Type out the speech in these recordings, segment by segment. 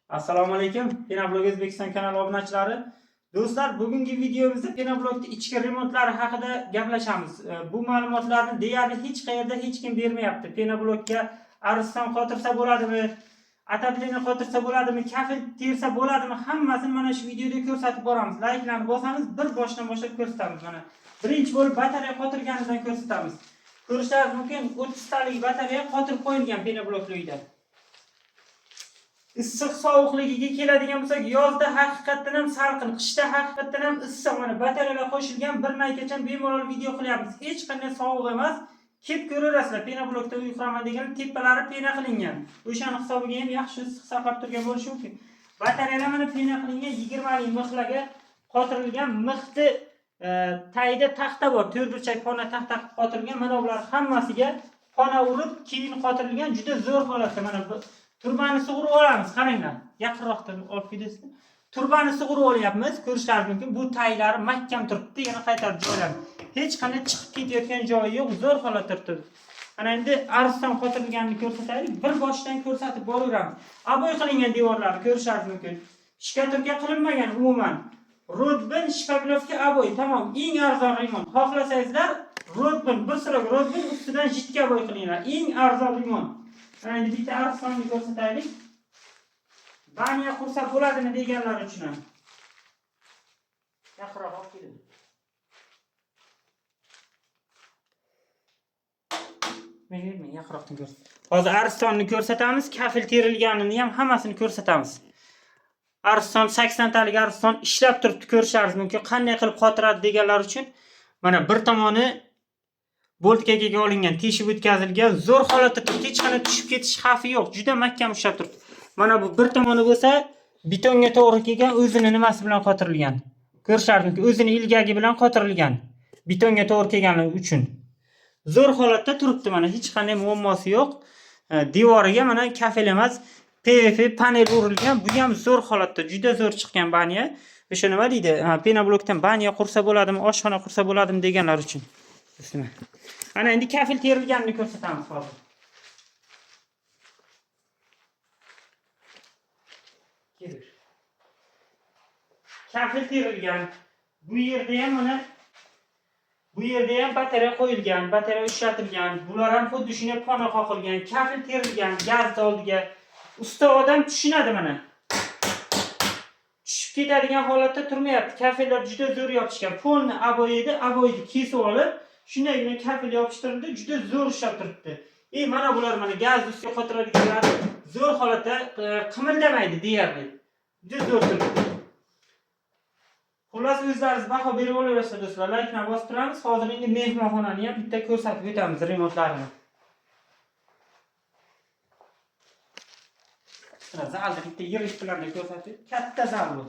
Assalomu alaykum, Penoblok O'zbekiston kanali obunachilari. Do'stlar, bugungi videomizda Penoblokning ichki remontlari haqida gaplashamiz. Bu ma'lumotlarni deyarli hech qayerda hech kim bermayapti. Penoblokka ariston qotirsa bo'ladimi, отопление qotirsa bo'ladimi, kafel tersa bo'ladimi, hammasini mana shu videoda ko'rsatib boramiz. Layklarni bosamiz, bir boshdan boshlab ko'rsatamiz mana. Birinchi bo'lib batareya qotirganidan ko'rsatamiz. Ko'rishlaringiz mumkin, 30 talik batareya qotirib qo'yilgan Penoblokli uyda. Issiq sovuqligiga keladigan bo'lsak, yozda haqiqatdan ham salqin, qishda haqiqatdan ham issiq. Mana batareyalar qo'shilgan, bir maykacha bemalol video qilyapmiz. Hech qanday sovuq emas. Kelib ko'raverasizlar. Penoblokda uy quraman degan tepalari pena qilingan. O'shani hisobiga ham yaxshi issiq saqlab turgan bo'lishi mumkin. Batareyalar mana pena qilingan 20 lik mixlarga qotirilgan. Mixni tagida taxta bor, to'rtburchak pona taxta qilib qotirilgan. Mana bular hammasiga pona urib, keyin qotirilgan, juda zo'r holatda. Mana bu turbani sug'urib olamiz, qaranglar. Yaqinroqdan olib ketasizlar. Turbani sug'urib olyapmiz, ko'rishlaringiz mumkin. Bu taylari mahkam turibdi, yana qaytarib joylab. Hech qanday chiqib ketayotgan joyi yo'q, zo'r holatda turibdi. Ana endi ariston qotirilganini ko'rsataylik. Bir boshdan ko'rsatib boraveramiz. Обой qilingan devorlarni ko'rishlaringiz mumkin. Штукатурка qilinmagan umuman. Rodbin шпаклёвка обой, tamom, eng arzon remont. Xohlasangizlar Rodbin, bir срок Rodbin ustidan жидкий обой qilinglar. Eng arzon remont. Ana endi bitta aristonni ko'rsataylik. Баня qursa bo'ladimi deganlar uchun ham. Yaqinroq olib keling. Men yaqinroqdan ko'rsat. Hozir aristonni ko'rsatamiz, kafel terilganini ham hammasini ko'rsatamiz. Ariston 80 talik ariston ishlab turibdi, ko'rishlaringiz mumkin. Qanday qilib qotiradi deganlar uchun mana bir tomoni boltkaga olingan, teshib o'tkazilgan, zo'r holatda turibdi, hech qanday tushib ketish xavfi yo'q, juda mahkam ushlab turibdi. Mana bu bir tomoni bo'lsa betonga to'g'ri kelgan, o'zini nimasi bilan qotirilgan. Ko'rishlaringiz mumkin, o'zini ilgagi bilan qotirilgan. Betonga to'g'ri kelgani uchun. Zo'r holatda turibdi mana, hech qanday muammosi yo'q. Devoriga mana kafel emas, PVC panel urilgan. Bu ham zo'r holatda, juda zo'r chiqqan баня. O'sha nima deydi? Ha, Penoblokdan баня qursa bo'ladimi, oshxona qursa bo'ladimi deganlar uchun. Bismillah. Ana endi kafel terilganini ko'rsatamiz hozir. Kelir. Kafel terilgan. Bu yerda ham mana bu yerda ham batareya qo'yilgan, batareya ushlatilgan. Bular ham xuddi shunday pona qoqilgan, kafel terilgan gaz oldiga. Usta odam tushunadi mana. Tushib ketadigan holatda turmayapti. Kafellar juda zo'r yopishgan. Polni обой edi, обой ni kesib olib, shundaygina kafel yopishtirildi, juda zo'r ushlab turibdi. Mana bular mana gaz ustiga qotiradiganlari zo'r holatda qimildamaydi deyarli. Juda zo'r turibdi. Xullas, o'zlaringiz baho berib olaverasizlar do'stlar. Laykni bosib turamiz. Hozir endi mehmonxonani ham bitta ko'rsatib o'tamiz remontlarini. Mana zalni bitta yig'ish bilan ko'rsatib, katta zal bu.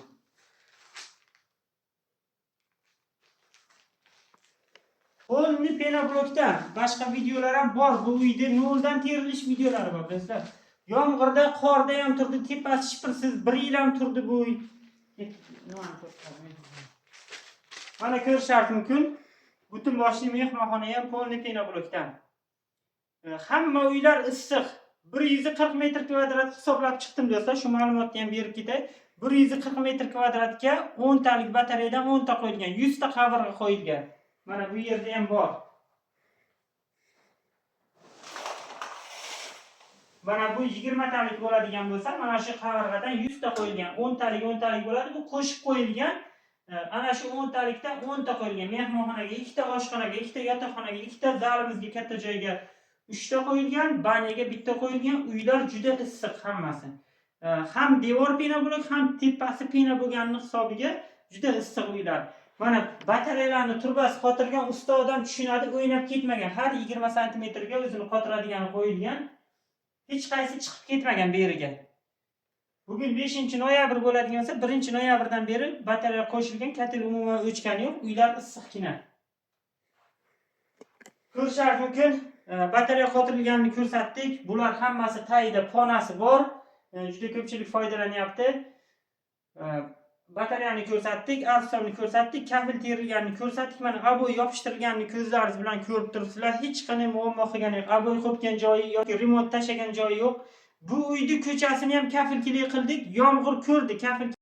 Polni penoblokdan boshqa videolar ham bor. Bu uyda noldan terilish videolari bor do'stlar. Yomg'irda, qorda ham turdi, tepasi shipirsiz bir yil ham turdi bu uy. Mana ko'rishlaringiz mumkin. Butun boshli mehmonxona ham polni penoblokdan. Hamma uylar issiq. 140 metr kvadrat hisoblab chiqdim do'stlar. Shu ma'lumotni ham berib ketay. 140 metr kvadratga 10 talik batareyadan 10 ta qo'yilgan, 100 ta qavurg'a qo'yilgan. Mana bu yerda ham bor. Mana bu 20 talik bo'ladigan bo'lsa, mana shu qavurg'adan 100 ta qo'yilgan, 10 talik 10 talik bo'ladi. Bu qo'shib qo'yilgan. Ana shu 10 talikdan 10 ta qo'yilgan. Mehmonxonaga, 2 ta oshxonaga, 2 ta yotoqxonaga, 2 ta zalimizga katta joyga 3 ta qo'yilgan, баня ga bitta qo'yilgan. Uylar juda issiq hammasi. Ham devor penoblok, ham tepasi pena bo'lganini hisobiga juda issiq uylar. Mana batareyalarni turbasi qotirgan, usta odam tushunadi, o'ynab ketmagan. Har 20 santimetrga o'zini qotiradigani qo'yilgan. Hech qaysi chiqib ketmagan beriga. Bugun 5-noyabr bo'ladigan bo'lsa, 1-noyabrdan beri batareya qo'shilgan, katel umuman o'chgani yo'q, uylar issiqqina. Ko'rishlaringiz mumkin, batareya qotirilganini ko'rsatdik. Bular hammasi tagida ponasi bor. Juda ko'pchilik foydalanyapti. Batareyani ko'rsatdik, arstonni ko'rsatdik, kafel terilganini ko'rsatdik. Mana обой yopishtirilganini ko'zlaringiz bilan ko'rib turibsizlar. Hech qanday muammo qilgani yo'q. Обой qo'pgan joyi yoki remont tashlagan joyi yo'q. Bu uyni ko'chasini ham kafelkilik qildik. Yomg'ir ko'rdi, kafel